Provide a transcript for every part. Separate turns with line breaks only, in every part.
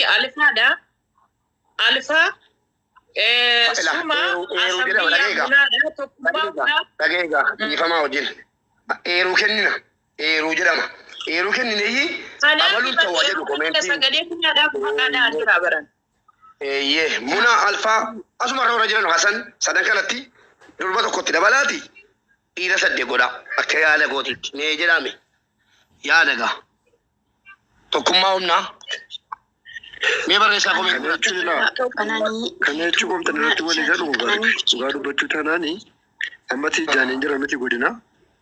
Alfaadha. Alfaa
Ila
suma
eeruu eeruu
Hasan
jedhama
biyyaa
dhageegaa.
munaadha. Tokkummaa
Dhageegaa
munaa.
dhageegaa dhiifamaa wajjin. Eeruu kennina. Eeruu jedhama. Eeruu kennineeyyi
Kanaaf
abaluun
himan
ta'uu jedhu
eeruu kenna
komeentiin.
sagalee munnaadhaaf maqaa dha'an jira baran.
Eeyyee muna alfaa asuma irra warra jiran Hasan sadan kanatti durba tokkotti dabalaati dhiira saddeet godha akka yaada gootitti mee jedhame yaada gaa tokkummaa humnaa mee barreessaa
Kana
komeentii irratti.
jechuun ilaa
Qananii
kana jechuun qomxan irratti walii galu Mubaarik. Dhugaa dubbachuu taanaani amma Tijaaniin jira miti godina.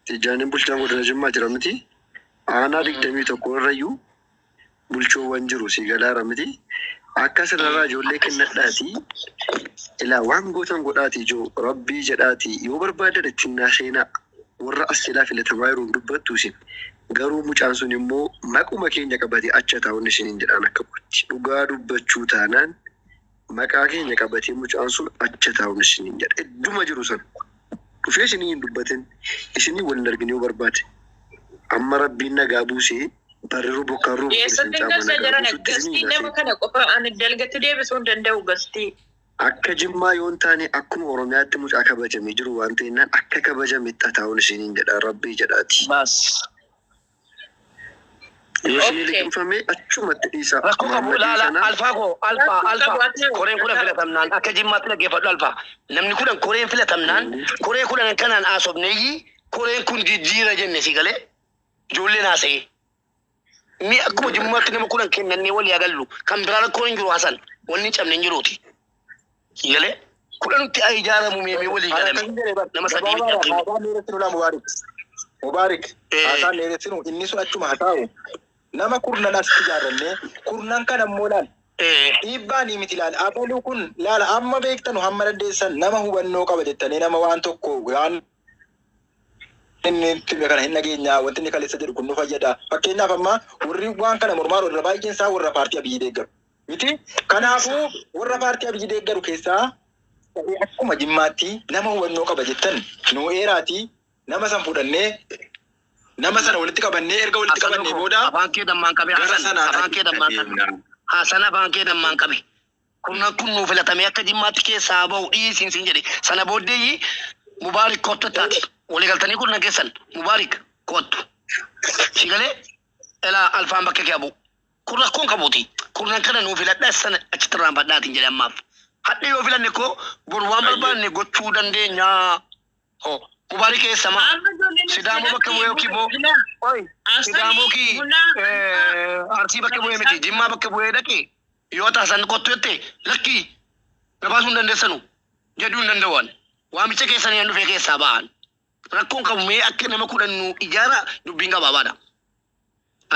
Tijaaniin bulchaan godina Jimmaa jira miti. Aanaa 21 irrayyuu bulchoowwan jiru si galaara miti. Akka sanarraa ijoollee kennadhaatii ilaa waan gootan godhaatii ijoo rabbii jedhaatii yoo barbaadan ittiin naa seenaa warra as jalaa filatamaa yeroo dubbattu isin garuu mucaan sun immoo maquma keenya qabatee acha taa'uun isiniin jedhaan akka gootti dhugaa dubbachuu taanaan maqaa keenya qabatee mucaan sun acha taa'uun isiniin jedha idduma jiru sana dhufee isinii hin dubbatin isinii wal hin argin yoo barbaade amma rabbiin nagaa buusee barri bokkaan roobu kun isin
Eessatti
caama
galcha
nagaa
jiran
buusutti isinii
gastii
hin
nama
haasa'in.
kana qofa ani dalgatti deebisuu hin danda'u gastii.
Akka Jimmaa yoo hin taane akkuma Oromiyaatti mucaa kabajamee jiru waan ta'ennaan akka kabajametti taa'uun isiniin jedha rabbii jedhaati.
Bas.
Yoo isinii
Okay.
liqimfame achumatti dhiisaa
Rakkoo qabu
Muhammadii
ilaala
sana
alfaa koo alfaa
Rakkoo qabu
alfaa
haa ta'u
koreen
haa
kudhan
ta'u.
filatamnaan akka jimmaatti dhaggeeffadhu alfaa namni kudhan koreen filatamnaan koree kudhan kanaan haasofneeyyi koreen kun jijjiira jenne si galee ijoolleen haasa'ee. Mi akkuma jimmaatti nama kudhan kennannee walii agallu kan biraa rakkoon hin jiru Hasan wanni hin cabne hin jiruuti. Si galee kudhanutti haa ijaaramu meemee walii
Ana
galame
akkasin jedhe bar
nama sadii miti
gabaabaadha
afur miti.
haasaan dheeressinu laa Mubaarik. Mubaarik haasaan dheeressinu inni sun achuma haa taa'u. Nama kurnan asitti ijaarrannee kurnan kana immoo laal dhiibbaa ni miti laal abaluu kun laala amma beektanu hamma dandeessan nama hubannoo qaba jettanii nama waan tokko waan inni itti hime kana hin dhageenya wanti inni kaleessa jedhu kun nu fayyada. Fakkeenyaaf amma warri waan kana mormaa warra baay'een isaa warra paartii Abiyyi deeggaru. Miti kanaafuu warra paartii Abiyyi deeggaru keessaa ta'ee akkuma jimmaatti nama hubannoo qaba jettan nu eeraatii nama san fudhannee nama sana walitti qabannee erga walitti
Hasan
qabannee
koo
booda
afaan kee dammaan qabe
gara
Hasan
sanaan
afaan kee dammaan qabe
adeemna.
Hasan afaan kee dammaan qabe. Kurnan kun nuu filatamee akka jimmaatti keessaa bahu dhiisiin siin jedhe sana booddee Mubaarik kottu taati walii galtanii kurnan keessan Mubaarik kottu si galee elaa alfaan bakka kee habu kun rakkoon qabuuti kurnan kana nuu filadhaa sana achitti irraanfadhaatiin jedhe ammaaf hadhe yoo filanne koo bor waan
Ayyee.
barbaanne gochuu dandeenya ho Mubaarik eessamaa
Amma ijoolleen as
Sidaamoo bakka
jalatti
bu'ee yookiin immoo
ilaa
oi Sidaamoo
Hasanii
ki
munaa alfaa
Arsii bakka bu'ee miti
barreessaa
Jimmaa bakka bu'ee dhaqe yoo taasan kottu jette lakkii gabaasuu hin dandeessanu jedhuu hin danda'an waamicha keessanii an dhufee keessaa ba'an rakkoon qabu mee akka nama kudhannu ijaara dubbiin gabaabaadha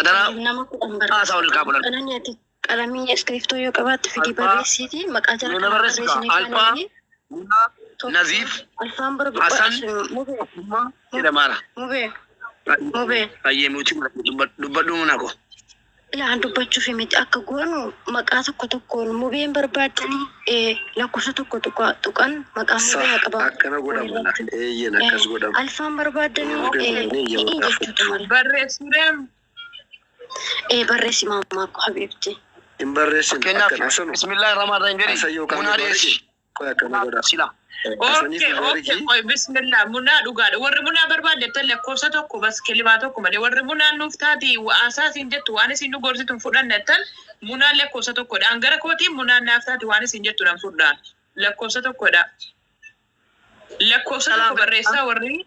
adaraa
Nama kudhan
haasaa wal
barreessa.
kaa bulan
Qananii ati qalamii iskiriiptoo yoo qabaatte fidii
alfaa
barreessiiti. Maqaa jara
mee
kanaa
barreessi kaa
barreessinee
alfaa
kaanee
Munaa
tokko
Naziif
alfaan
Hasan
mubee
Tokkummaa jedhamaara
mubee mubee
ayyee muti dubbadhu munaa ko
Ilaan dubbachuuf miti akka goonu maqaa tokko tokkoon mubeen barbaaddanii lakkoofsa tokko tokko tuqan maqaa mubee
sah
haa qabaatu
akkana godhama laa
walirratti.
eeyyen akkas godhama.
Alfaan barbaaddanii
Mubeen
hi'i
eeyyama
jechuudha
gaafattu.
malee.
barreessuudhaan
Barreessi maamaa ko habiibti.
Hin barreessin
fakkeenyaaf
akkana Hasanu
bismillaahi rahmaan rahiim jedhi
Hasan yookaan
munaa
Mubaariki
dhiyeessi
qoy akkana godha.
sila
Hasaniif
Okay, okay,
Mubaariki
qoy bismillah munaa dhugaadha. Warri munaa barbaadettan lakkoofsa tokko bas kilimaa tokko malee warri munaan nuuf taati haasaa isin jettu waan isin nu gorsitu hin fudhannettan munaan lakkoofsa tokkodha. An gara kootiin munaan naaf taati waan isin jettu nan fudhaan. Lakkoofsa tokkodha. Lakkoofsa tokko
Caalaan
barreessaa warri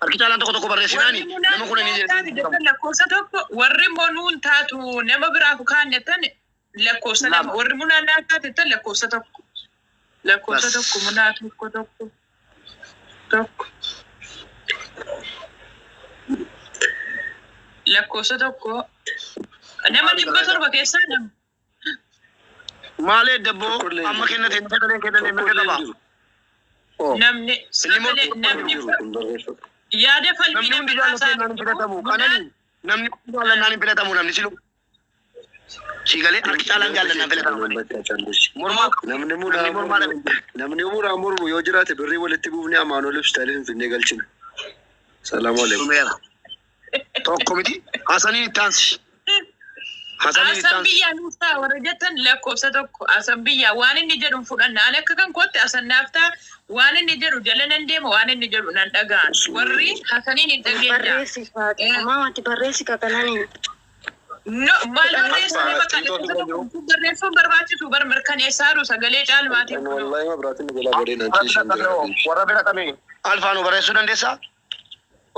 harki caalaan tokko tokko
warri
barreessinaani
munaan
nama kudhanii
naaf taati
jedhe
jettan lakkoofsa tokko warri immoo nuun taatu nama biraaf kaannettan lakkoofsa lama
lama
warri munaan naaf taati jettan lakkoofsa tokko. Lakkoofsa
bas
tokko munaa tokko tokko tokko. Lakkoofsa tokko nama
maali
dhibba
barreessa
torba keessaa nama
maalee dabboo
tokkollee hin
amma
jiru.
kennate sagaleen kennate mirga
Tokkollee hin
qaba
jiru.
oo
namni
inni immoo
sagalee
Tokkollee hin
namni
jiru kun barreeffama.
yaada falmii
namni hundi
namni kaasaa
jaallatee naan hin
jiru
filatamu
munaan
qananii namni hundi jaallannaan hin filatamu namni silu si galee harki caalaan
Namni
jaallannaan
keessa
filatama
kanan
malee
bakka calleessi.
mormaa
Namni
namni
muraa
mormaa
mormu
dhabe
namni muraa mormu yoo jiraate birrii walitti buufnee Amaanuel Hospitaalii Finfinnee galchina. Salaamu alaikum.
dhumeera tokko miti Hasaniin itti aansi Hasaniin
Asan
itti
biyyaa nuuf ta'a warra jettan lakkoofsa tokko. Asan biyyaa waan inni jedhu hin fudhanna. Ani akka kan kootti asan naaf ta'a waan inni jedhu jala nan deema waan inni jedhu nan dhaga'an. Warri Hasaniin hin dhageenya.
Barreessi Faaxumaa wanti barreessi kakananii.
No, maal barreessanii bakka lakkoofsa tokko barreessuun barbaachisu bar mirkaneessaaru sagalee caalmaatiin
Ani
kunoo.
wallahi mabraatiin nu jalaa badee naan ciishan jira.
Warra bira kamii? Alfaa nu barreessuu dandeessaa?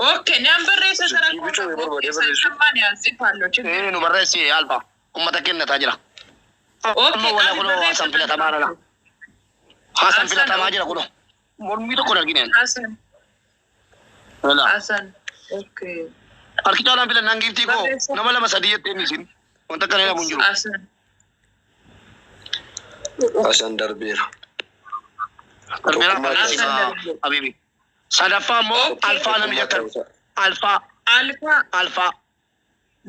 Okay, nan barreessa sara
Bichuu
koo
barbaadee
okay,
barreessu.
sammaan yaasifaallo chiggir.
Nu barreessi Alfaa. Uummata kennataa jira.
Okay,
Amma wala
ani
kunoo
barreessa
Hasan filatamaa jira. Hasan
Hasan,
filatamaa jira kunoo. Mormii tokko hin argine.
Hasan,
Wala.
Hasan. Okay.
Harki caalaan filannaan giiftii koo
Barreessa.
nama lama sadii jettee inni isin. Wanta kana jedhamu hin jiru.
Hasan.
Hasan darbeera.
Darbeera
Tokkummaa
kanaas
ta'uusaa.
Habibi. Sadaffaa immoo
Okay.
Alfaa namni
Tokkummaa
jettan.
ta'uusaa.
Alfaa.
Alfaa
Alfaa.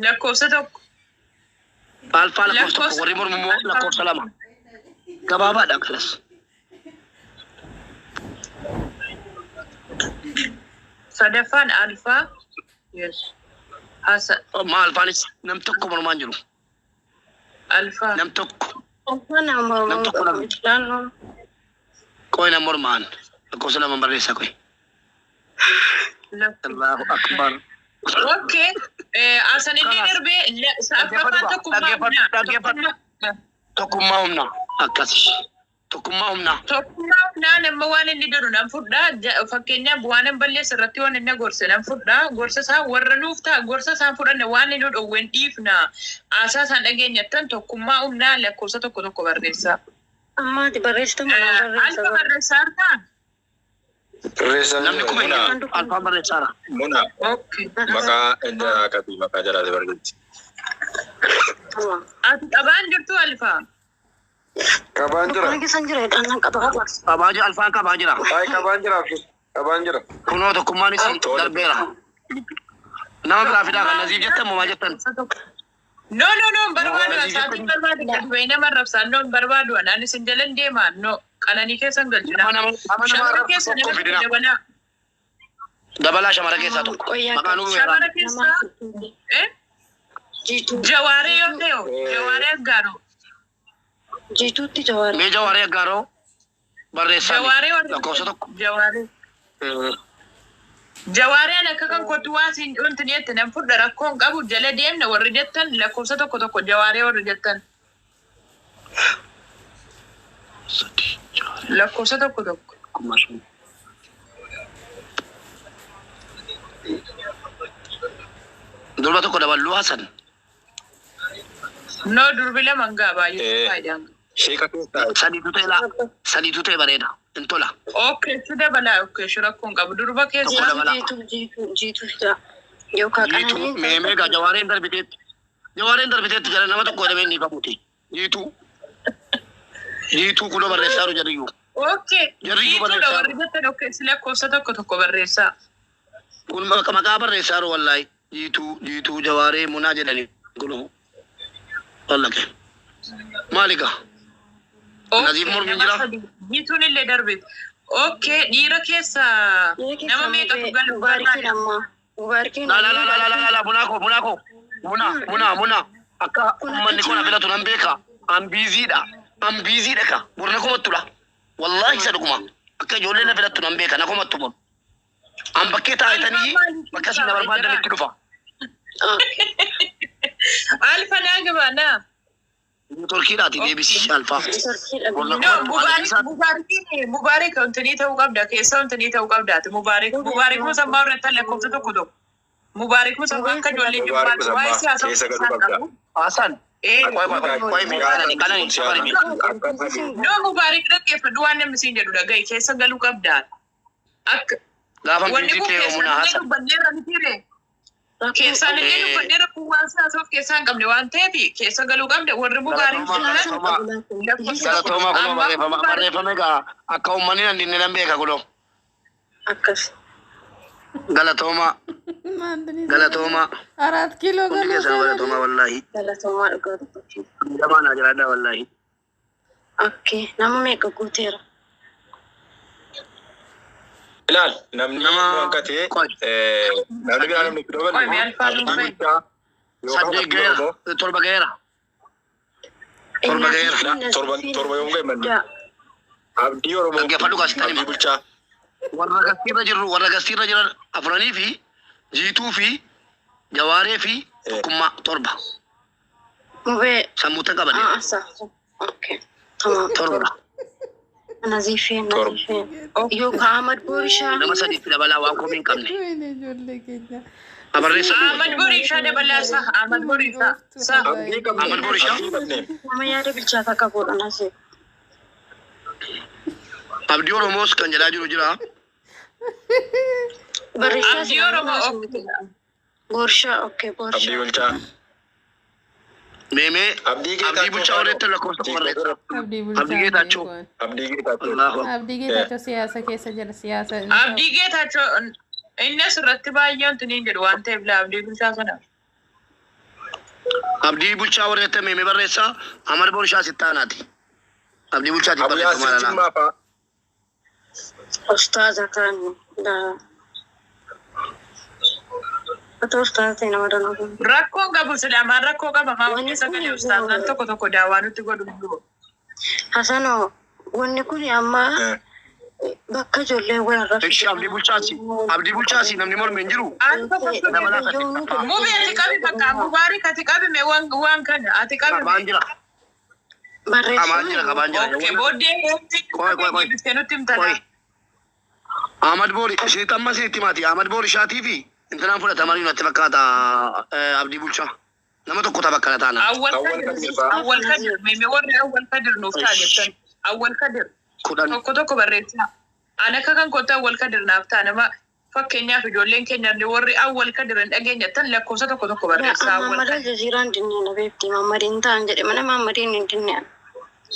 lakkoofsa tokko.
Alfaa lakkoofsa tokko
Lakkoofsa
warri mormu immoo
alfaa.
lakkoofsa lama. Gabaabaadha kanas.
Sadaffaan alfaa. Yes. Hasan.
Ma alfaanis nam tokko mormaan jiru.
Alfaa.
Nam tokko.
Uffannaa
Nam
mormuu
tokko
qabu.
nam.
Naannoo
Qoy nam mormaan. Lakkoofsa lama barreessaa qoy. Allahu akbar.
Okay. Hasan illee
Kanaas.
darbee
Dhaggeeffadhu
afraffaan tokkummaa
dhaggeeffadhu
humnaa.
dhaggeeffadhu.
Tokkummaa.
Tokkummaa humnaa. Akkas. Tokkummaa humnaa.
Tokkummaa humnaa nama waan inni jedhu nan fudhaa. Fakkeenyaaf waan hin balleesse irratti waan inni gorse nan fudhaa. Gorsa isaa warra nuuf ta'a. Gorsa isaan fudhanne waan inni dhowwen dhiifna. Haasaa isaan dhageenyattan tokkummaa humnaa lakkoofsa tokko tokko barreessaa.
ammaati barreessita mana barreessa.
Alfa barreessaa harkaa?
Barreessaan
Namni
jira.
kuma hin
Muna.
jiru. Alfaan barreessaara.
Muna
Okay.
maqaa jaraa qabi maqaa jaraati barreessi.
Ati qabaan jirtu alfaa?
Qabaan jira.
Mana keessan jira dhaan qaba qaba.
Qabaa jira alfaan qabaa jira.
Ay qabaan jira Abshir. Qabaan jira.
Kunoo tokkummaanis darbeera. Nama biraa fidaa kan Naziif jettan moo maal jettan?
No, no, no, barbaadu.
Naziif
Saatiin
jettan.
barbaadu. Gadi nama arrabsaa. No, barbaadu. Ani isin jalan deemaa. No, qananii keessan galchina.
Nama nama nama nama
Shamara
arrabsu
keessa
tokko
nama
fidina.
dabalaa.
Dabalaa shamara keessaa tokko.
Qoyyaa
Maqaa nuu weeraan.
Shamara keessa eh?
Jiituu.
Jawaaree yoo ta'e jawaaree aggaaroo.
Jiituutti jawaar.
Mee jawaaree aggaaroo barreessaa
Jawaaree warri
lakkoofsa tokko.
Jawaaree. Jawaareen akka kan kottu waa siin wanti jette nan fudha rakkoon qabu jala deemna warri jettan lakkoofsa tokko tokko jawaaree warri jettan
Sadii jawaaree
lakkoofsa tokko tokko.
kuma shan. Durba tokko daballuu Hasan.
No durbi lama hangaa baay'ee faayidaan.
Sheeka keessaa
Sadiitu ta'e laa. Sadiitu ta'e bareeda. In tola.
Okay, su dabalaa okay, su rakkoon qabu durba
Tokko
keessa
dabalaa.
Jiituu jiituu jiituu fida. Yookaan
Jiituu
qananii.
mee mee gaa jawaareen darbiteetti. Jawaareen darbiteetti jala nama tokko jedhamee inni famuuti. Jiituu. Jiituu kunoo barreessaa jiru jarriyyuu.
Okay,
Jarriyyuu
jiituudha
barreessaa
warri jettan okay, si lakkoofsa tokko tokko barreessaa.
Kun maqaa barreessaa jiru wallaahi. Jiituu jiituu jawaaree munaa jedhanii kunoo. Wallake. Maali gaa? Naziif
Okay,
mormiin
nama
jira?
sadi. Jiituun illee darbite. Okay, dhiira keessa nama meeqatu galu
Mubaarikiin ammaa. Mubaarikiin.
La la la la la la la bunaa koo bunaa koo munaa munaa munaa akka uummanni kun filatu nan beeka an biiziidha an biiziidha ka borna komattudha wallaahi isa dhuguma akka ijoollee na filattu nan beeka na komattu bor an bakkee taa'etanii bakka isin na barbaadanitti dhufa
Alfa naa gabaa naa.
Torkiidhaati deebisi alfaa.
No, Mubaarik, Mubaarikiin Mubaarik wantinii ta'uu qabda. Keessa wantinii ta'uu qabdaati. Mubaarik, Mubaarik musammaa irratti lakkoofsa tokko tokko. Mubaarik musammaa akka ijoollee
Mubaarik
jibbaatu waa'ee
Musammaa
siyaasa
keessa galuu
isaan
qabda.
qabu.
Hasan.
Eh,
Qoy qoy qoy qoy mee qalani qalani safari mee.
no, Mubaarik dhaggeeffadhu waan namni siin jedhu dhaga'i. Keessa galuu qabda. Akka
Gaafa
wanni
biizii
kun
ta'e
keessaan
muna
illee
Hasan.
dubbanneerra mitiire. Keessaan illee dubbanneerra kun waan siyaasa of keessaa hin qabne waan ta'eef keessa galuu qabda. Warri Mubaarik
Galatoomaa
lakkoofsa
galatoomaa kunoo
Amma
barreeffama
Mubaarik
barreeffame egaa akka uummanni nan dinne nan beeka kunoo.
Akkas.
Galatoomaa galatoomaa
አራት ኪሎ
hundi
ገሎ
keessan galatoomaa wallaahi.
Galatoomaa dhugaa dubbachuu.
Lamaan haa jiraadhaa wallaahi.
Okay. Nama meeqa guuteera?
Ilaal namni
Nama
hanqatee
qoy
namni biraa namni itti
Qoy mee
dabalu
alfaa
abdii
dhuunfee.
guddaa yookaan
saddeet
abdii
ga'eera
Oromoo
torba ga'eera. Torba ga'eera.
Torba yoom ga'e manni? Abdii Oromoo.
Dhaggeeffadhu gaazexaan
Abdii
hima.
Bulchaa.
Warra gastiirra jirru, warra gastiirra jiran afuranii fi Jiituu fi Jawaaree fi Tokkummaa torba.
Mubee.
Sammuutan qaban.
Asa. Okay. Tamam.
Torba.
Naziifeen
Torba.
Naziifeen. Yookaan Ahmad Borishaa.
Nama sadiitti dabalaa waan komii hin qabne.
Wayne ijoollee keenya.
Abarreessa.
Ahmad Borishaa dabalaa sa. Ahmad Borishaa sa.
Abdii qabne.
Ahmad Borishaa.
Abdii qabne.
Nama yaada bilchaataa qabudha Naziif.
Abdii Oromoos kan jedhaa jiru jira.
Barreessaa
Abdii Oromoo okay.
Borishaa okay
Abdii
Borishaa.
Bulchaa.
Meemee
Abdii
Abdii
Geetaachoo.
Bulchaa walitti lakkoofsa barreessa.
Abdii
Abdii
Bulchaa
Geetaachoo.
beekuun.
Abdii Geetaachoo.
Allahu Akbar.
Abdii Geetaachoo siyaasa keessa jira siyaasa.
Abdii Geetaachoo inni asirratti baay'ee wanti niin jedhu waan ta'eef laa Abdii Bulchaa sana.
Abdii Bulchaa warreetta meemee barreessa. Ahmad Borishaa sittaanaati. Abdii Bulchaatiif
Abu
barreeffama
Yaasir
alaa.
Jimmaa fa'a.
Ustaaza kan. Otoo ustaaza ta'e nama danuu.
Rakkoon qabu silaamaan rakkoo qaba maa
Wanni
wanti
kun
sagalee ustaazaan tokko tokko daawwaa nutti godhu hin jiru.
Hasanoo wanni kun amma bakka ijoollee wal irra
Ishi Abdii Bulchaasi. Abdii Bulchaasi namni morme hin jiru.
Aan tokko
Dabalaa saddeettaffaa.
Mubee ati qabi bakka Mubaarik ati qabi mee waan kana ati qabi
Qabaan
mee.
jira. Qabaan jira
Barreeffama
qabaan jira.
Okay booddee
Qoy qoy qoy.
deebistee nutti himtana.
Qoy. Ahmad Boori isinitti amma isinitti himaati. Ahmad Boorishaatii fi intinaan fudhatamanii natti fakkaata Abdii Bulchaa. Nama tokko tapha akkana taana.
Awwal
Awwal
Kadir
Kadir fa'a.
Awwal Kadir mee warri Awwal Kadir nuuf ta'a jettan. Awwal Kadir
10.
tokko tokko barreessaa. Ani akka kan kottu Awwal Kadir naaf ta'a nama fakkeenyaaf ijoolleen keenya illee warri Awwal Kadir hin dhageenyattan lakkoofsa tokko tokko barreessaa Awwal
Mammada
Kadir.
Aljazeeraan dinnee na beekti. Mammadiin ta'an jedhe mana Mammadiin hin dinnee.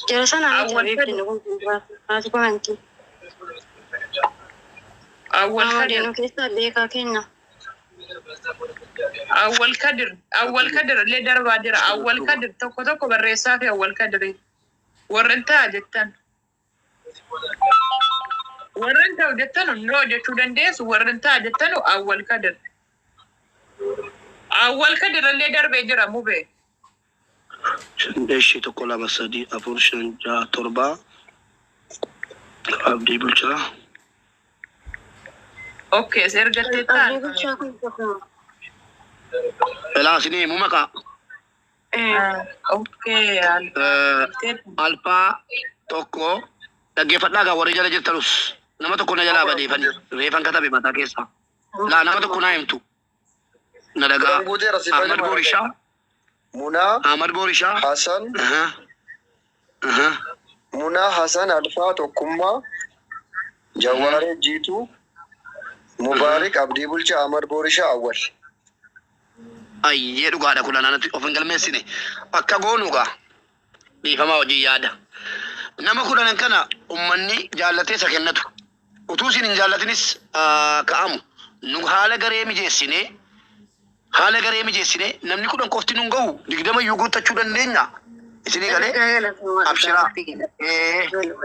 Jara sanaa miti na
Awwal
beekti
Kadir
kun haati komantii.
Awwal
Mammadiin
Kadir
nu keessaa beekaa keenya.
Awwal Kadir Awwal Kadir illee darbaa jira. Awwal Kadir tokko tokko barreessaa fi Awwal Kadir warreen ta'a jettan. Warreen ta'u jettan noo jechuu dandeessu warreen ta'a jettan Awwal Kadir. Awwal Kadir illee darbee jira mubee.
Ishi 1 2 3 4 5 6 7 Abdii Bulchaa.
Okay, ergattee
Abdii
ta'a.
Bulchaa kun tokko.
Elaa isinii himu maqaa.
Okay,
Alfaa tokko dhaggeeffadhaa gaa warri jala jirtanus nama tokko na jalaa badeefani reefan katabe mataa keessa. Laa nama tokko naa himtu. Na dhagaa.
10 guuteera si
Ahmad
fayyadu.
Borishaa.
Munaa
Ahmad Borishaa.
Hasan
Aha. Aha.
Munaa Hasan Alfaa Tokkummaa Jawaaree Jiituu Mubaarik Abdii Bulchaa Ahmad Borishaa Awwal.
Ayyee dhugaadha kun anatti of hin galmeessine. Akka goonu gaa dhiifamaa hojii yaada. Nama 10 kana ummanni jaallatee isa kennatu. Utuu isin hin jaallatinis ka'amu. Nu haala garee mijeessinee namni 10 qofti nun gahu 20 iyyuu guuttachuu dandeenya. Isinii galee abshiraa.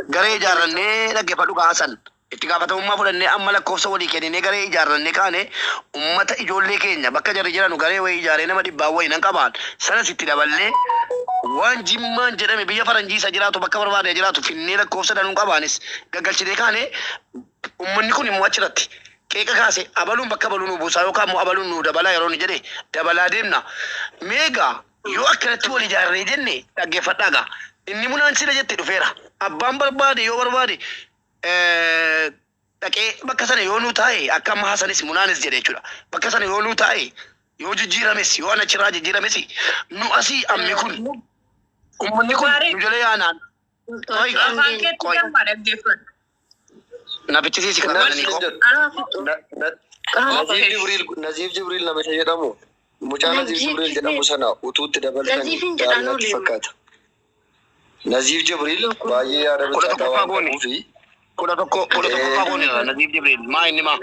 Garee ijaarrannee dhaggeeffadhu kaasan. Itti gaafatamummaa fudhannee amma lakkoofsa walii kenninee garee ijaarrannee kaane ummata ijoollee keenya bakka jarri jiranu garee wayii ijaaree nama dhibbaa wayii nan qabaan sanas itti daballee waan Jimmaan jedhame biyya faranjii isa jiraatu bakka barbaade jiraatu finnee lakkoofsa danuu qabaanis gaggalchinee kaane ummanni kun immoo achirratti qeeqa kaase abaluun bakka abaluu nu buusaa yookaan immoo abaluun nu dabalaa yeroo nu jedhe dabalaa deemna. Meegaa yoo akkanatti wal ijaarree jenne dhaggeeffadhaa gaa inni munaan sila jette dhufeera abbaan barbaade yoo barbaade dhaqee bakka sana yoo nuu taa'e akka amma Hasanis munaanis jedhe jechuudha. Bakka sana yoo nuu taa'e yoo jijjiirames yoo ana achirraa jijjiirames nu asii ammi kun ummanni kun nu jala yaanaan. Qoy
Afaan keetti
qoy
damma dhaggeeffadhu.
nafichisiisi kan
Naziif
nani ko.
Naziif Jibriil Naziif Jibriil nama isa jedhamu mucaa Naziif Jibriil jedhamu sana utuutti dabaltanii
Naziifin
gaarii
jedhan
natti
oolu.
fakkaata. Naziif Jibriil baay'ee yaada
Kudha
bilchaataa
tokkoffaa
waan
goone.
qabuu fi
11ffaa goone Naziif Jibriil maa inni maa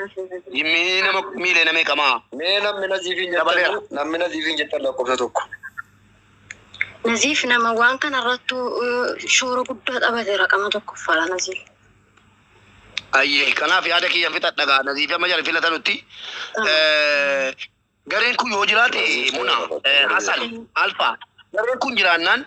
yimmii nama miilee nama meeqamaa
mee namni Naziifin
dabaleera.
jettan namni Naziifin jettan lakkoofsa tokko.
Naziif nama waan kana irrattu shoora guddaa taphateera qama tokkoffaadha Naziif.
Ayyee kanaaf yaada kiyyan fixadha gaa Naziif amma jala filatanutti gareen kun yoo jiraate muna Hasan Alfa gareen kun jiraannaan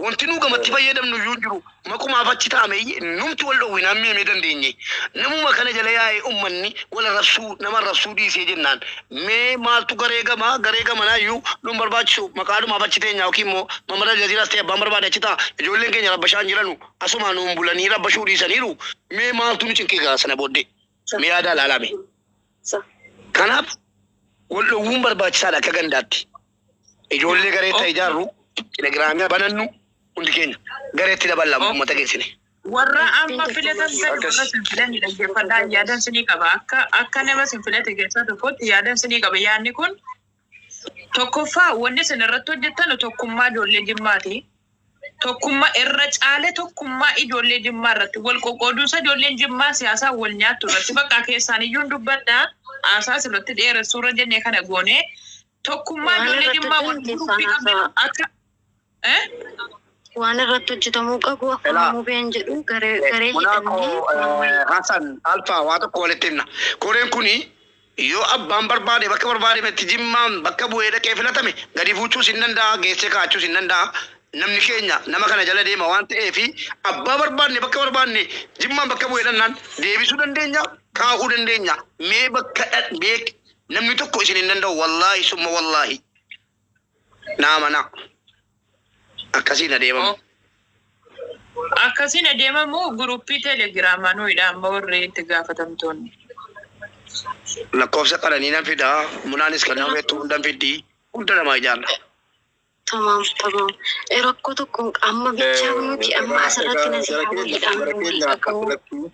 Wanti nu gamatti fayyadamnu iyyuu hin jiru. Maqumaaf achi taa'ame numti wal dhowwinaan mi'amee dandeenye. Namuma kana jala yaa'ee uummanni wal arrabsuu nama arrabsuu dhiisee jennaan. Mee maaltu garee gamaa garee gamanaa iyyuu nu barbaachisu maqaadhumaaf achi teenya yookiin immoo Mamada Jaziiraas ta'e abbaan barbaade achi ta'a. Ijoolleen keenya rabbashaa hin jiranu asuma nuun bulanii rabbashuu dhiisaniiru. Mee maaltu nu cinqee gaa sana booddee? Mee yaadaa ilaalame. Kanaaf wal dhowwuun barbaachisaadha akka gandaatti. Ijoollee gareetti ijaarru, telegiraamii banannu hundi keenya gareetti daballama uummata geessine.
Warra amma filatamtan warra sin filanne dhaggeeffadhaa yaadan sinii qaba. Akka nama sin filate keessaa tokkotti yaadan sinii qaba. Yaadni kun tokkoffaa wanni isin irratti hojjettan tokkummaa ijoollee Jimmaati. Tokkummaa irra caale tokkummaa ijoollee Jimmaa irratti wal qoqqooduunsa ijoolleen Jimmaa siyaasaa wal nyaattu irratti bakka keessaan iyyuu hin dubbadhaa haasaas irratti dheeressuu irra jennee kana goonee tokkummaa
Waan
ijoollee
irratti
Jimmaa wal
hojjetan
guruppii
keessaan
qabne
haasa'a.
akka
Waan irratti hojjetamuu qabu akkuma
Elaa.
Mubeen jedhu garee garee
Munaa
hidhannee
koo Hassan Alfaa waa tokko walitti himna. Koreen kuni yoo abbaan barbaade bakka barbaademetti Jimmaan bakka bu'ee dhaqee filatame gadi fuuchuus hin danda'a geessee kaa'achuus hin danda'a. Namni keenya nama kana jala deema waan ta'eef abbaa barbaanne bakka barbaanne Jimmaan bakka bu'ee dhannaan deebisuu dandeenya kaa'uu dandeenya. Mee bakka beek namni tokko isin hin danda'u wallaahi summa wallaahi. Naa amanaa. Akkasiin adeemamu.
Akkasiin adeemamu guruppii teelegiraamaa nuyidha amma warri itti gaafatamtoonni.
Lakkoofsa qananii nan fidaa munaanis kan nama beektu hundan fiddii hunda namaa ijaarra.
Tamam tamam. Rakkoo tokko amma bichaa nuti amma asirratti nasihaa waliidhaan walii dhaga'uu.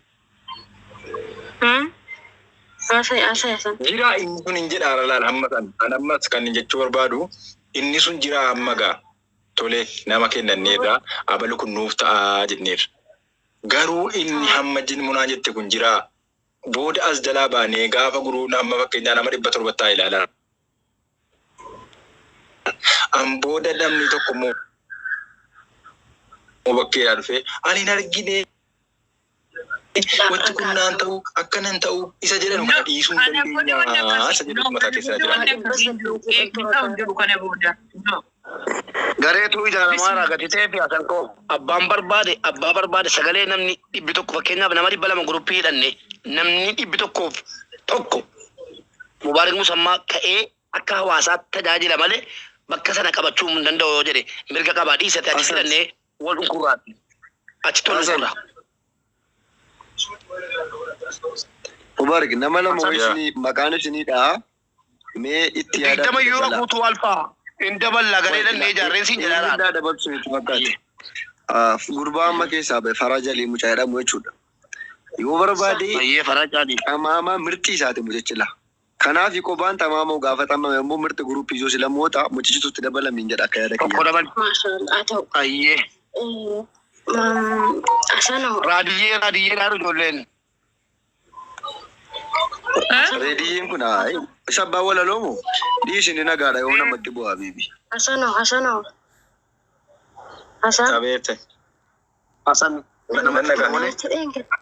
Haasa'e haasa'e san.
Jira inni sun hin jedha laal hamma san. An ammas kan jechuu barbaadu inni sun jira amma gaa. Tole nama kennanneerra abalu kun nuuf ta'a jenneerra. Garuu inni hamma munaa jette kun jira. Booda as jalaa baanee gaafa guruu amma fakkeenyaa nama 700 ta'a ilaalaa. An booda namni tokko immoo bakkeedhaa dhufee ani hin argine wanti kun naan ta'u akkanan ta'u isa jedhan kana dhiisuu hin
Kana booda wanni
dandeenya
akkasii
isa jedhu
no
mataa
kana
keessa
booda
jira.
wanni akkasii hin jiru. Eeggisaa hin jiru kana booda. No.
Gareetu ijaaramaa raagati ta'ee fi Hasan koo abbaan barbaade abbaa barbaade sagalee namni 100 fakkeenyaaf nama 200 guruppii hidhanne namni 101 Mubaarik Musammaa ka'ee akka hawaasaatti tajaajila malee bakka sana qabachuu hin danda'u yoo jedhe mirga qabaa dhiisate achi
Hasan.
hidhannee wal dhunkurraatti. Achi tolu
Hasan.
dhunkurra.
Mubarak nama lama
Hasan.
wayii isinii maqaan isinii dha'a. Mee itti yaadaa
20 yoo
dabalaa.
guutuu alfaa hin daballa garee dhannee ijaarreen siin jedhaa laata.
Eenyudhaa dabalsu itti fakkaate. Gurbaa amma keessaa bahe Faraa Jalii mucaa jedhamu jechuudha. Yoo barbaade
Bayyee faraa caalii.
Tamaama mirti isaati mucichi la. Kanaaf qobaan tamaamoo gaafatamame immoo mirti guruppii yoo silamoota mucichitu itti dabalamiin jedha akka yaada
Tokko
kiyyaatti.
dabali.
Maashaallah haa ta'u.
Ayyee.
Asanoo
Raadiyyee raadiyyee dhaaru ijoolleen.
Reediyyeen kun isa abbaa walaloomu dhiisin ni nagaadha yoo namatti bu'aa biibi.
Asanoo Asanoo Hasan
Abeete.
Hasan.
Nan nagaa.
namicha dheengadda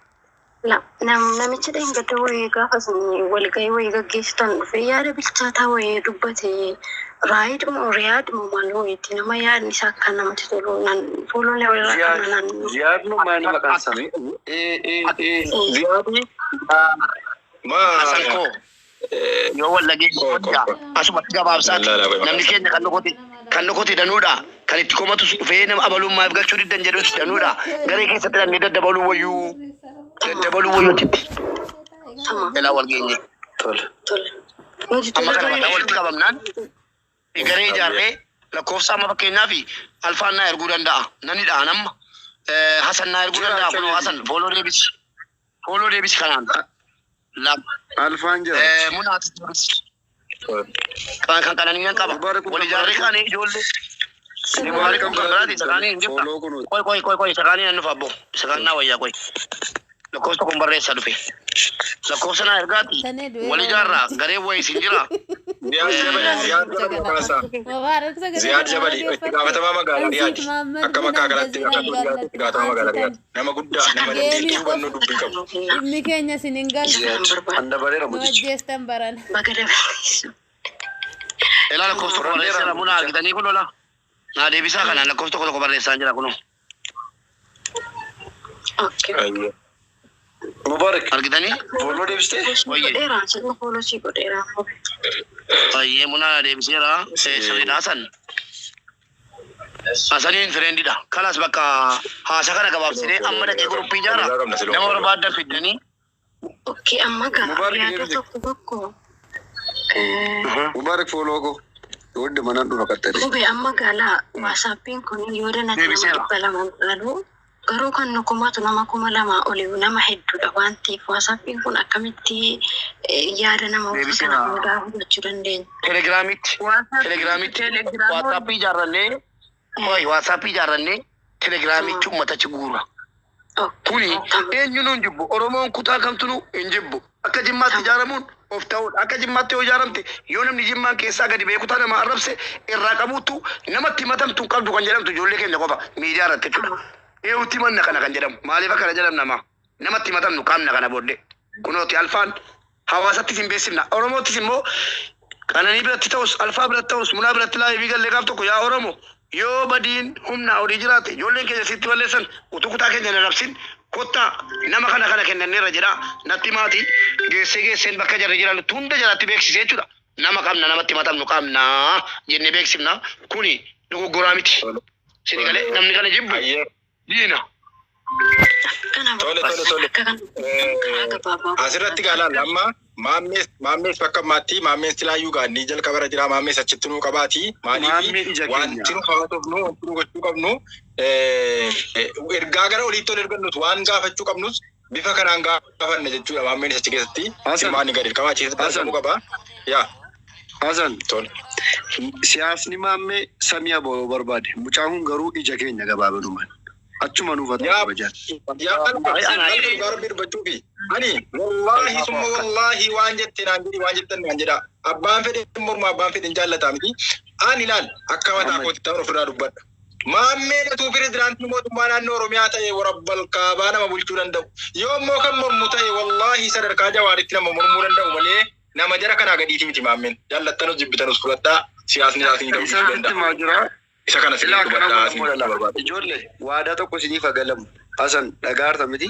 namicha dheengadda wayii gaafa isin walgahii wayii gaggeessitan dhufe yaada bilchaataa wayii dubbate raayid moo riyaad moo maal wayiitti nama yaadni isaa akka namatti tolu nan fuulonni walirraa
Ziyaad
kana nan
Ziyaad moo maali maqaan isaa? Ee ee ee.
Ziyaadii. Hasan koo yoo wal dhageessu
Koo koo
hojja
koo.
asumatti gabaabsaati
Lallaalaa bahe
namni
maqaan
keenya kan nukote danuudha kan itti komatus dhufee nama abalummaaf galchuu diddan jedhus danuudha garee keessatti dhannee daddabaluu wayyuu daddabaluu wayyuu achitti
Tamam
jalaa wal geenye.
Tole.
tole. Nuti
Amma kana
tole
mataa walitti qabamnaan garee ijaarree lakkoofsa amma fakkeenyaaf alfaan naa erguu danda'a nani dhahan amma Hasan naa erguu
Jira
danda'a kunoo
acha
Hasan fooloo deebisi fooloo deebisi kanaan lama
Alfaan jira.
Munaati deebisi kan kan qananii nan qaba
Mubaarak kun
wal
kan
ijaarree
biraati.
kaanee ijoollee
Mubaarak
Mubaarak
kan
kun kan biraati
biraati.
isa kaanii hin jirta
Fooloo kunuuti.
qoy qoy qoy qoy isa kaanii nan dhufa abbo isa kaan naa wayyaa qoy lakkoofsa kun barreessa dhufe lakkoofsa naa ergaati
Tanee du'ee
wal
bara
ijaarraa
namichi.
garee wayii isin jira.
Ziyaad Jabali Ziyaad Jabali maqaan isaa.
Mubaarak sagalee
Ziyaad
kana
Jabali itti
dhaggeeffatte.
gaafatamaa magaalaa
Ansiif
Riyaadi.
Mahammad
Akka
bin
makkaa kanatti
Aljaziiraan
akka Itoophiyaatti itti gaafatamaa magaalaa
jaallattu.
Riyaadi. Nama guddaa nama
Geemii
dandeettii
qofa
hubannoo dubbii qabu.
dhimmi keenya isin hin galu.
Ziyaad. An dabareera
Nu
mucichi.
ajjeestan barana.
Baga dabalteessu.
Ilaa lakkoofsa kun barreessa
Fudhanneera
munaa
mucicha.
argitanii kun lola. Naa deebisaa kanaan lakkoofsa tokko tokko barreessaa jira kunoo.
Okay.
Ayyee.
Mubaarak
Argitanii?
Follow deebistee?
Si
Wayye.
godheera, sirna follow si godheera.
Baay'ee munaa na deebiseera. Sirriidha Hasan. Hasaniin friendidha. Kalas bakka haasa kana gabaabsinee amma dhaqee guruppii ijaara.
Walirraa qabna siluma
Nama
follow.
barbaaddan fiddanii.
Okay, amma gaa
Mubaarak
yaada
deebise.
tokko tokko eh,
Mubaarak follow ko. Wadda manaan dhufa qaxxale.
Hubee amma gala waasaappiin kun yoo danate nama
Deebiseera.
200 dhaalu garuu kan nu kumatu nama 2000 oli nama hedduudha waan ta'eef waasaappiin kun akkamitti yaada nama kana
Deebiseera.
hundaa hubachuu dandeenya.
Telegiraamitti.
WhatsApp,
Telegiraamitti.
Telegram.
Waatsaappii ijaarrannee. Hoy waatsaappii ijaarrannee telegiraamitti uummatachi guura. Kuni eenyuun hin jibbu. Oromoon kutaa kamtunu hin jibbu. Akka Jimmaatti ijaaramuun of ta'uudha. Akka Jimmaatti yoo ijaaramte yoo namni Jimmaan keessaa gadi ba'ee kutaa nama arrabse irraa qabuutu namatti himatamtu hin qabdu kan jedhamtu ijoollee keenya qofa miidiyaa irratti jechuudha. Eewutti manna kana kan jedhamu. Maaliif akkana jedhamu nama? Namatti himatamnu qaamna kana booddee. Kunooti alfaan hawaasattis hin beeksifna. Oromoottis immoo Qananii biratti ta'us, Alfaa biratti ta'us, Munaa biratti laayivii gallee gaaf tokko yaa Oromo yoo badiin humnaa olii jiraate ijoolleen keenya sitti balleessan utuu kutaa keenya hin arrabsin kottaa nama kana kana kennanneerra jedhaa natti maatii geessee geesseen bakka jarri jiran hunda jalatti beeksisee jechuudha. Nama qabna namatti himatamnu qabna jennee beeksifna kuni dogoggoraa miti. Sini galee namni kana jibbu
Ayyee.
diina.
Kana
Tole tole tole.
akka kana karaa gabaabaa.
Asirratti gaalaan amma maammees maammees bakka ammaatti maammees silaayyuu gaannii jalqaba irra jira maammees achitti nuu qabaati.
Maammee
Maaliif
ija keenya.
wanti nu haasofnu wanti nu gochuu qabnu ergaa gara oliitti ol ergannus waan gaafachuu qabnus bifa kanaan gaafanna jechuudha maammeen achi keessatti.
Hasan.
Hirmaanni gadi qaba achi keessatti
Hasan.
argamuu qaba. Yaa
Hasan
tole.
siyaasni maammee samii aboo barbaade. Mucaan kun garuu ija keenya gabaabadumaan. Achuma nuuf haa ta'u
Yaa
kabajaan.
yaa dhugaa rabbii dubbachuufi ani wallaahi summa wallaahi waan jette naan jedhi waan jettan naan jedha abbaan fedhe morma abbaan fedhe hin jaallataa miti ani ilaal akka mataa
Ahmad.
kootti ta'an ofirraa dubbadha. Maammeen utuu pirezidaantii mootummaa naannoo Oromiyaa ta'e warabbal kaabaa nama bulchuu danda'u. Yoo immoo kan mormu ta'e wallaahi sadarkaa jawaaritti nama mormuu danda'u malee nama jara kanaa gadiiti miti maammeen. Jaallattanuus jibbitanus fudhadhaa siyaasni isaas ta'uu
Isaan
danda'a.
maa jira?
Isa kana
Ilaa
sirriitti
akkana
hubadhaa
godhamu lala. Ijoollee waadaa tokko isiniif haa galamu. Hasan dhagaarta miti.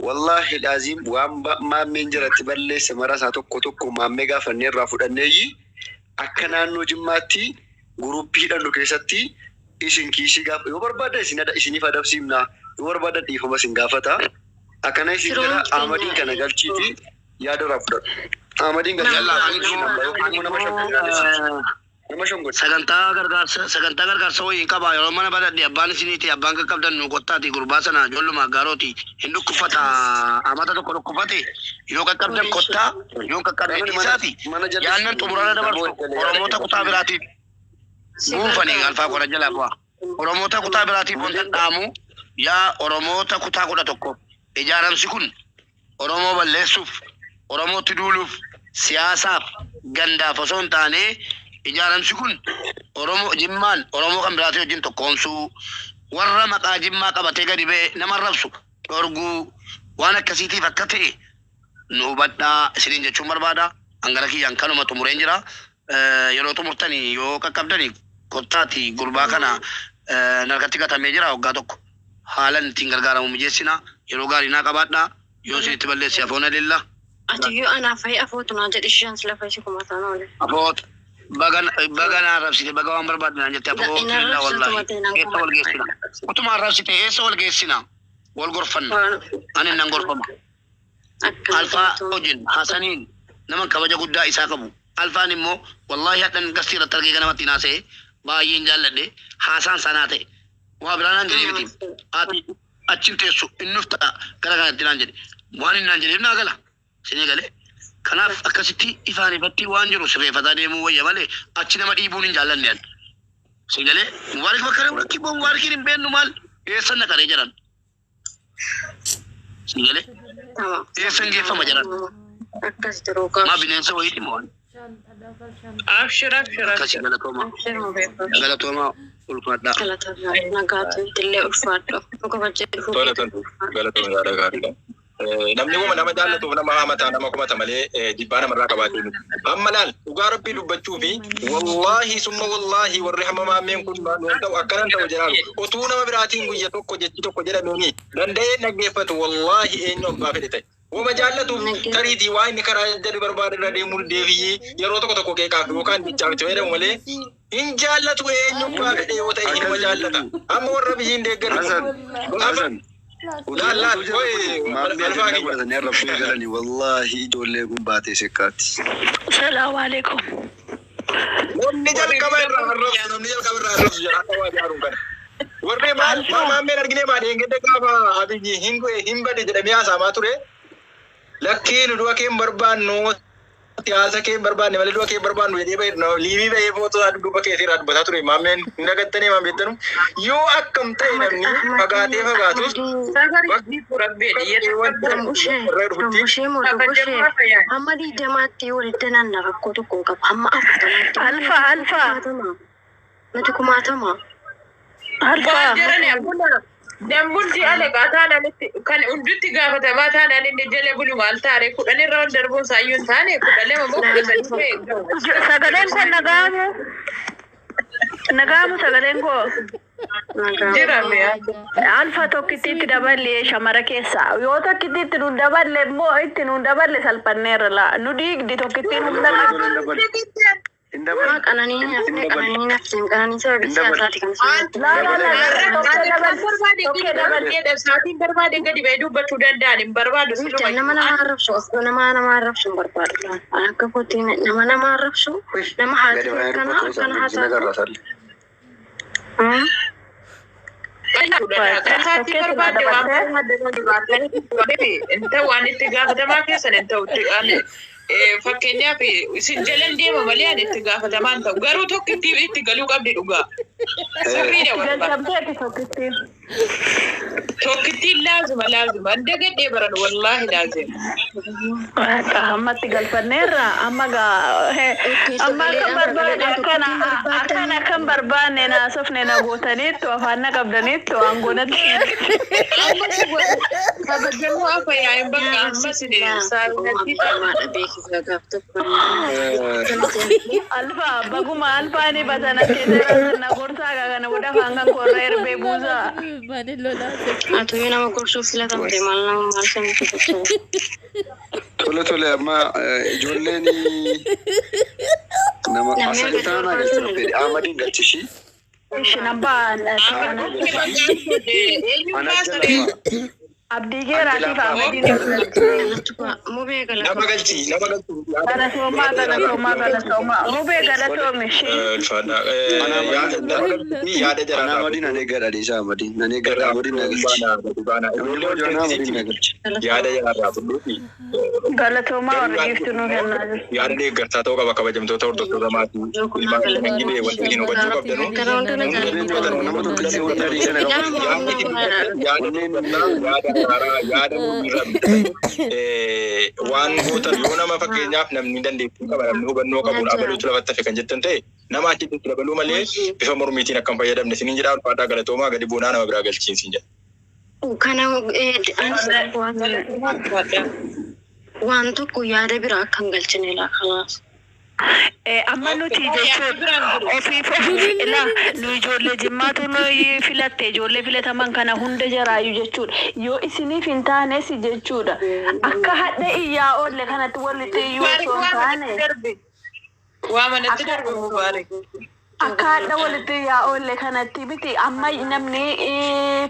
Wallaahi laaziim waan maammeen jiratti balleesse marasaa tokko tokko maammee gaafannee irraa fudhanneeyyi akka naannoo Jimmaatti guruppii hidhannu keessatti isin kiisii gaafa yoo barbaaddan isin isiniif adabsiifna yoo barbaaddan dhiifama isin gaafata. Akkana isin
Firoon
jira Ahmadiin kana
keenya
galchiiti yaada irraa fudhadhu. Ahmadiin galchii
Yalla ani
yookiin immoo nama shan nama shan godhi.
Sagantaa gargaarsa wayii hin qabaa yeroo mana badadhe abbaan isiniiti abbaan qaqqabdan nu kottaati gurbaa sana ijoolluma gaaroti hin dhukkufata amata tokko dhukkufate yoo qaqqabdan kottaa yoo qaqqabne
Namni mana
dhiisaati
mana jalli
yaannan xumurana
nama
dabarsu
wajjin yaada
Oromoota kutaa
kenna.
biraatiif
Si
buufanii
gargaaru.
alfaa kora jalaa bu'a. Oromoota kutaa biraatiif wanta dhaamu yaa Oromoota kutaa 11 ijaaramsi kun Oromoo balleessuuf Oromootti duuluuf siyaasaaf gandaaf osoo hin taane ijaaramsi kun Oromoo Jimmaan Oromoo kan biraatii wajjin tokkoomsuu warra maqaa Jimmaa qabatee gadi ba'e nama rabsu dhorguu waan akkasiitiif akka ta'e nu hubadhaa isiniin jechuun barbaada. Angara kiyyaan kanuma xumureen jira. Yeroo xumurtanii yoo qaqqabdanii kottaati gurbaa kana narkatti gatamee jira waggaa tokko. Haalan ittiin gargaaramu mijeessina. Yeroo gaarii naa qabaadhaa. Yoo isinitti balleesse afoona lilla.
Ati yoo anaaf fa'i afootu naa jedhi shan sila fa'i si kumataan oole.
Afoot baga baga naa arrabsite baga waan barbaadde naan jette
Ina
afoot lilla
arrabsatu
wallaahi.
matee naan
Eessa wal geessina?
kumataan.
Utuma arrabsite eessa wal geessina? Wal gorfanna. Ani nan gorfama.
Akkana
Alfaa
galatoon.
wajjin Hasaniin nama kabaja guddaa isaa qabu. Alfaan immoo wallaahi hadhan gastii irratti argee ganamatti naasa'e baay'een jaalladhe haasaan sanaa ta'e. Waa biraa naan jedhee miti. Ati achin teessu innuf ta'a gara kanatti naan jedhe. Waan inni naan jedheef naa gala. Sinii galee. Kanaaf akkasitti ifaan ifatti waan jiru sirreeffataa deemuu wayya malee achi nama dhiibuun hin jaallanne ani. Sinii galee Mubaarik bakka rakkii Mubaarikiin hin beennu maal eessan naqaree jedhan. Sinii galee
Tamam.
eessan geeffama jedhan.
Akkas jiru
Maa
gaaf.
bineensa wayiiti moo
Abshir, abshir,
akkasii
abshir.
galatooma.
Abshir mubeeku.
Galatooma ulfaadhaa.
Galatoon nagaatu illee ulfaadhu. Dhuga bajjee dhufuu
Tole
keetu
tole. Galatoon yaada gaariidha. Namni uuma nama jaallatuuf nama hamataa nama kumata malee jibbaa namarraa qabaatee miti. Amma laal dhugaa rabbii dubbachuu fi wallaahi summa wallaahi warri hamma maammeen kun nuun ta'u akkanan ta'u jedhaaru utuu nama biraatiin guyya tokko jechi tokko jedhameeni danda'ee dhaggeeffatu wallaahi eenyu abbaa fedhe ta'e. Uuma jaallatuuf tariitii waa inni karaa jedhu barbaade irra deemuu deebiyyee yeroo tokko tokko qeeqaaf yookaan jechaaf itti fayyadamu malee hin jaallatu eenyu abbaa fedhe yoo ta'e hinuma jaallata. Amma warra biyyiin deeggaru.
Hasan, Hasan.
Laal laal
Utuu
qoy
maammee
alfaa
ajandaa
kiyya.
godhatanii arrabsuu eegalanii wallaahi ijoollee kun baatee sekkaatti.
Salaamu alaikum.
Namni jalqaba irraa arrabsu namni jalqaba irraa arrabsu jedha akka waa jaaruun kana. Warri maal maammeen argine maa deengedde gaafa Abiyyi hin du'e hin bade jedhamee haasa'amaa ture. Lakkii nu du'a kee hin barbaannu siyaasa kee hin barbaanne malee du'a kee hin barbaannu jedhee bahee liivii bahee footoo isaa dudduuba keessee irraa dubbataa ture maammeen hin dagattanii maam jettanu yoo akkam ta'e namni fagaatee fagaatus irra dhufutti
Dambushee moo dambushee hamma 20tti walitti naanna rakkoo tokko hin qabu. Hamma 40tti.
Alfa, alfa.
Nuti kumaatama.
Alfa.
Waan jedhani abbuna dambulti alaqaa taanaan kan hundutti gaafatamaa taanaan inni jala bulu maal taare 10 irra ol darbuun isaayyuu hin taane 12 immoo 13 ta'e.
Sagaleen kun nagaamu. Nagaamu sagaleen koo.
Jira mi'a.
Alfa tokkittiitti daballe shamara keessa. Yoo tokkittiitti nu daballe immoo itti nu daballe salphanneerra laa. Nu diigdi tokkittiin hunda qabdi.
Hin daballe.
Maa qananii nafte qananii nafte qananii sababii siyaasaati kan isaan.
Laa laa laa tokkee daballe. Tokkee daballe.
Saatiin barbaade gadi ba'ee dubbachuu danda'an hin barbaadu
Miidhaan nama nama arrabsu osoo nama nama arrabsu hin barbaadu. Ani akka kootti nama nama arrabsu nama
Gadi
haati
bahee
akkana
dubbatu
akkana
isaan
haasaa.
nagarra salli.
Kan saatii barbaade waan barbaade hin ta'u waan itti gaafatamaa keessan hin ta'u. Fakkeenyaaf isin jalan deema malee ani itti gaafatamaa hin ta'u. Garuu tokkitti itti galuu qabdi dhugaa. Sirriidha walba.
Galchamteeti tokkittiin.
Tokkittiin laazima laazima. Hin dagadhee baran wallaahi laazima.
Waaqa ammatti galfanneerra amma gaa amma akka barbaanne akkana akkana akkan barbaanne naasofne na gootaniittu afaan na qabdaniittu aangoonatti.
Kabajamoo afa yaa'in bakka ammas saarinatti.
Beeksisa gaaf tokko.
Alfa baguma alfaani batana keessa na gorsaa gaa kana booda afaan kan korra erbee buusaa.
Maali lolaa
Ati nama gorsuuf filatamte maal nama maal sanitti gorsuu.
Tole tole amma ijoolleen nama
Namni
asal
argachuu
taanaa
barbaadu
galchuu fedhe Ahmadiin galchishii.
Ishi nambaa
Ana jala
Abdii Geeraatiif Ahmadiin.
Mubee
nama galchi nama galchi.
Galatoomaa galatoomaa galatoomaa mubee galatoomi ishee.
Ulfaadha. Yaada
Ana
jaraa.
Ahmadiin nan eeggadha dhiisa Ahmadiin nan eeggadha Ahmadiin na galchi. Namni immoo Ahmadiin na galchi.
Yaada jaraarraa fudhuufi.
Galatoomaa warri giiftuu nuu kennaa jiru.
Yaada deeggarsaa ta'uu qaba kabajamtoota hordoftoota maatii ilmaan shanan gibee wanti isin hubachuu qabdanu.
Nama tokko wanni adii sana qabu.
Yaada yaada haaraa yaada irraa waan gootan yoo nama fakkeenyaaf namni dandeettii qaba namni hubannoo qabuun abaluutu lafatti hafe kan jettan ta'e nama achitti itti dabaluu malee bifa mormiitiin akka hin fayyadamne isiniin jedha ulfaadhaa galatoomaa gadi buunaa nama biraa galchiinsiin jedha.
Kana anis waan tokko yaada biraa akka hin galchine laa kanaas.
Amma nuti jechuun ofiif ofiif ilaa nu ijoollee jimmaatu nuyi filatte ijoollee filataman kana hunda jaraayu jechuudha. Yoo isiniif hin taanes jechuudha. Akka hadha iyyaa oolle kanatti walitti iyyuu osoo hin taane.
Waa manatti darbe Mubaarik.
Akka hadha walitti iyyaa oolle kanatti miti amma namni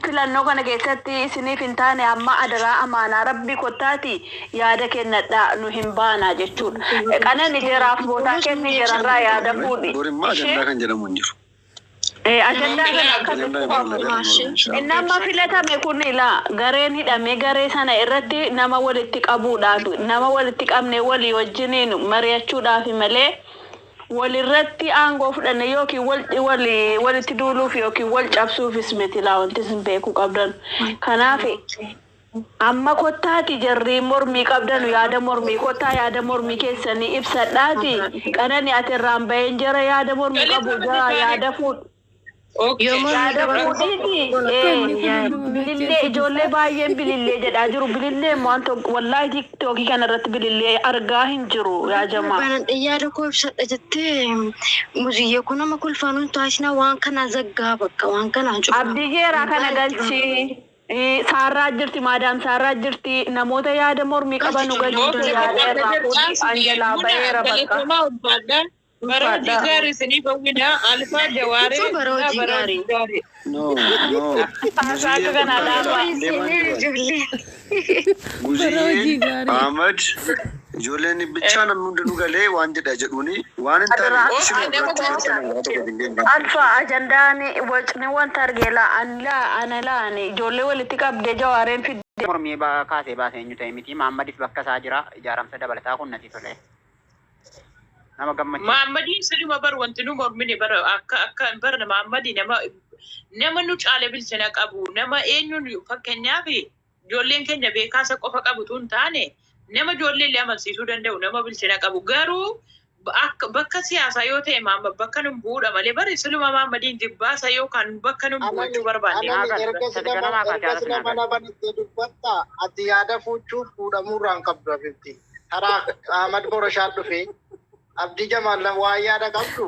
filannoo kana keessatti isiniif hin taane amma adaraa amaanaa rabbi kottaati yaada kennadhaa nu hin baanaa jechuudha. Qanani jeraaf bootaa kenni jerarraa yaada fuudhi.
Borimmaa ajandaa kan jedhamu hin jiru.
Ajandaa kana akkasitti
Ajandaa hin bal'aa
Inni amma filatame kun ilaa gareen hidhamee garee sana irratti nama walitti qabuudhaaf nama walitti qabnee walii wajjiniin mari'achuudhaaf malee walirratti aangoo fudhanne yookiin wal wali walitti duuluuf yookiin wal cabsuufis miti laa wanti isin beekuu qabdan. Kanaaf amma kottaati jarri mormii qabdan yaada mormii kottaa yaada mormii keessanii ibsadhaati qanani ati irraan baheen jara yaada mormii qabu jara yaada fuudhu.
Okay.
Yoo mormii
Yaada
qaban
fuudhiiti.
Wanni kun hunduma
Bilillee
bilcheessu
ijoollee baay'een bilillee jedhaa jiru. Bilillee immoo waan tokko wallaahi tiktookii kana irratti bilillee argaa hin jiru yaa jamaa.
Banan yaada koo ibsadha jettee muziyyee kun nama kolfaanuun taasisna waan kana zaggaa bakka waan kanaan cufaa.
Abdii geeraa kana galchi. Saarraa jirti, maadaam saarraa jirti. Namoota yaada mormii qaban nu galchitu
Okay,
yaada
bakka
irraa fuudhii
jarcaas
anjalaa
muna
ba'eera bakka.
galatoomaa ulfaadha. Bara hojii
Ulfaadha.
gaarii isinii hawwina. Alfaa Jawaaree
Jechuun bara
muna
hojii
bara
gaarii.
hojii gaarii.
No, no.
Haasaa akka kanaa dhaabaa.
Deemaan
Isinii
jiran.
ijoollee.
Bara hojii
Guziyyeen
gaarii.
Ahmad ijoolleen bichaa namni hundinuu galee waan jedha jedhuuni waan hin taane
Adaraa.
isin
Okay, nama
biratti
galcha.
fudhatamu waa tokko hin deemne.
Alfa ajandaan wacni wanta argee laa ani laa ana laa ani ijoollee walitti qabdee jawaareen fidde.
Mormii kaasee baasee eenyu ta'e miti. Mahammadis bakka isaa jira. Ijaaramsa dabalataa kun natti tole. Nama gammachiisa.
Mahammadiin siruma bar wanti nu mormine bara akka akka bara Mahammadii nama nama nu caale bilchina qabu nama eenyuun fakkeenyaaf ijoolleen keenya beekaasa qofa qabu tun taane nama ijoollee illee amansiisuu danda'u nama bilchina qabu garuu akka bakka siyaasaa yoo ta'e Mahammad bakka nun bu'uudha malee bari siluma Mahammadiin jibbaasa yookaan bakka nun bu'u
Anani
jechuu barbaanne.
Naa
anani
gal
erga
sadi
sila
ganamaa kaatee
erga
haala
sila
sinaa gal.
mana banattee dubbatta ati yaada fuuchuuf fuudhamuurraan qabdu abibti. Karaa Ahmad Boroshaan dhufe Abdii Jamaal waa yaada qabdu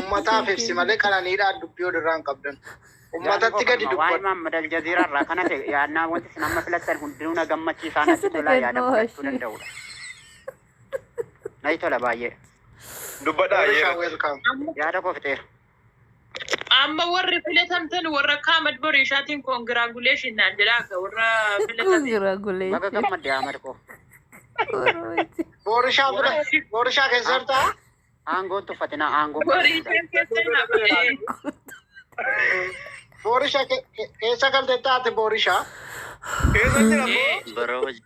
ummataaf ibsi malee qananiidhaan dubbii olirraan qabdan.
Yaadni koo
Ummatatti gadi
kanuma waa'ee
dubbadhu.
Mahammad Aljazeeraa irraa kana ta'e yaadnaa wanti isin amma filattan hundinuu na gammachiisaa natti
Sida
tola yaada
gannoo
fudhachuu
hashii.
danda'udha. Natti tola baay'ee.
Dubbadhaa
Boroshaa
yeera.
welcome.
Amma
Yaada koo fixeera.
amma warri filatamtan warra akka Ahmad Boriishaatiin koongiraaguleeshin naan jedhaa akka warra filatame.
Baga
Congratulations.
gammadde Ahmad koo.
Bara hojii.
Borishaa fila Borishaa keessa jirtaa?
Aangoon tuffatinaa aangoon fudhachuudha.
Boriishaan keessa naaf.
Borishaa keessa galte taate Borishaa.
Keessa jira moo?
Bara hojii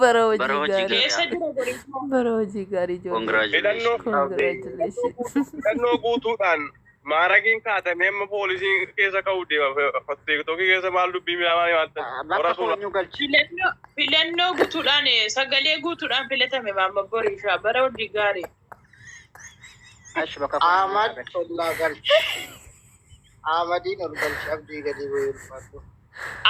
Bara hojii
bara hojii
gaarii.
gaarii
Keessa
Ahmed.
jira Boriishaan.
Bara hojii gaarii ijoollee.
Congratulations.
Congratulations.
Filannoo guutuudhaan maaragiin kaatamee amma poolisiin keessa ka'uu deema. Tiktokii keessa maal dubbii miidhamaa waan ta'eef.
Bakka
Warra suura.
koonyuu galchi.
Filannoo filannoo guutuudhaan sagalee guutuudhaan filatame Mahammad Boriishaa bara hojii gaarii.
Ashi bakka koonyuu
Ahmad
galchi.
ollaa galchi. Ahmadiin ol galchi abdii gadi bu'ee ulfaatu.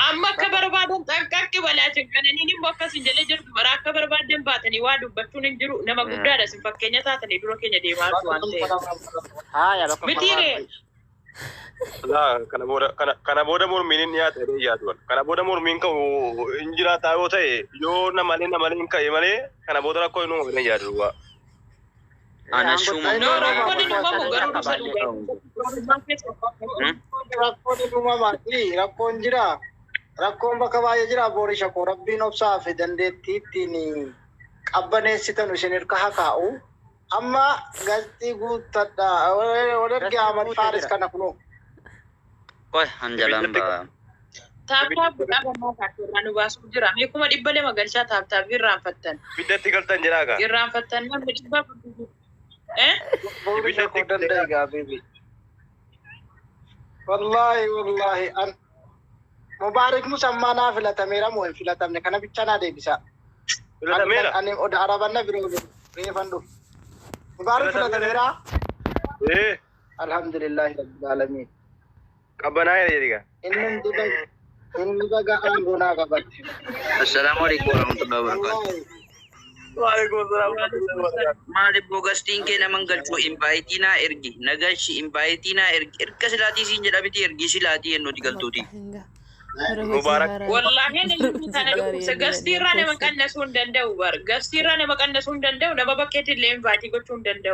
Amma akka barbaadan xanqaqqi balaachen qananiin immoo akkas hin jedhee jirtu bara akka barbaadan baatanii waa dubbachuun hin jiru nama guddaadha isin fakkeenya taatanii dura keenya deemaa jirtu waan ta'eef.
Haaya bakka
Mitiire
koonyuu galchi.
Laa kana booda kana kana booda mormiin hin dhiyaatu jedhee yaadu. Kana booda mormiin ka'u hin jiraataa yoo ta'e yoo namalee namalee hin ka'e malee kana booda rakkoo hin uumamu jedhee yaadu.
Ana
Aangoon
shuuma
no
muraaraa
rakkoon hin
waan
uumamu garuu
akka
dursa
baay'ee.
dhugaa.
Rakkoon hin uumamaati. Rakkoon jira. Rakkoon bakka baay'ee jira Borisha koo rabbiin obsaa fi dandeettii ittiin qabbaneessitan isin hirka haa kaa'u. Amma galtii guuttadha. Walargi
Galtii
Ahmad
guutee
Faaris
jira.
kana kunoo.
Qoy hanjalaan
Ibiddatti
ba'a.
Taaptaap godhaa bannaa taakirraa nu baasuuf jira. Mee 200,000 galchaa taaptaap irraanfattan.
Ibiddatti galtan jedhaa gaa.
Irraanfattan namni dhibba. Eh?
Borisha
Ibiddatti
koo danda'i gaa bibi. Wallaahi wallaahi an Mubaarik Musammaa naa filatameera moo hin filatamne kana bicha naa deebisa. Ani
filatameera.
ani oda arabanna biroo reefan dhufu. Mubaarik
Filatameera.
filatameera.
Ee
Alhamdulillahi rabbil alamin.
qabbanaa'eera jedhi gaa.
Inni baga inni baga aangoo naa qabate.
Assalaamu alaikum warahmatullahi wabarakatuh.
Wallaahi.
Waalaikum salaam warahmatullahi wabarakatuh.
Maali bogastiin kee naman galchuu invaayitii naa ergi nagashi invaayitii naa ergi erga silaatii siin jedha miti ergii silaatii yennuuti galtuuti.
Bakka hin ga'a. Bara hojii
Mubaarak.
haaraa.
Wallaahi ani
Bara
ilmi
hojii
kana
gaarii
dhukkubsa.
inni
Gastii irraa nama
lakkoofsa.
qannasuu hin danda'u bar. Gastii irraa nama qannasuu hin danda'u. Nama bakkeetti illee invaatii gochuu hin danda'u.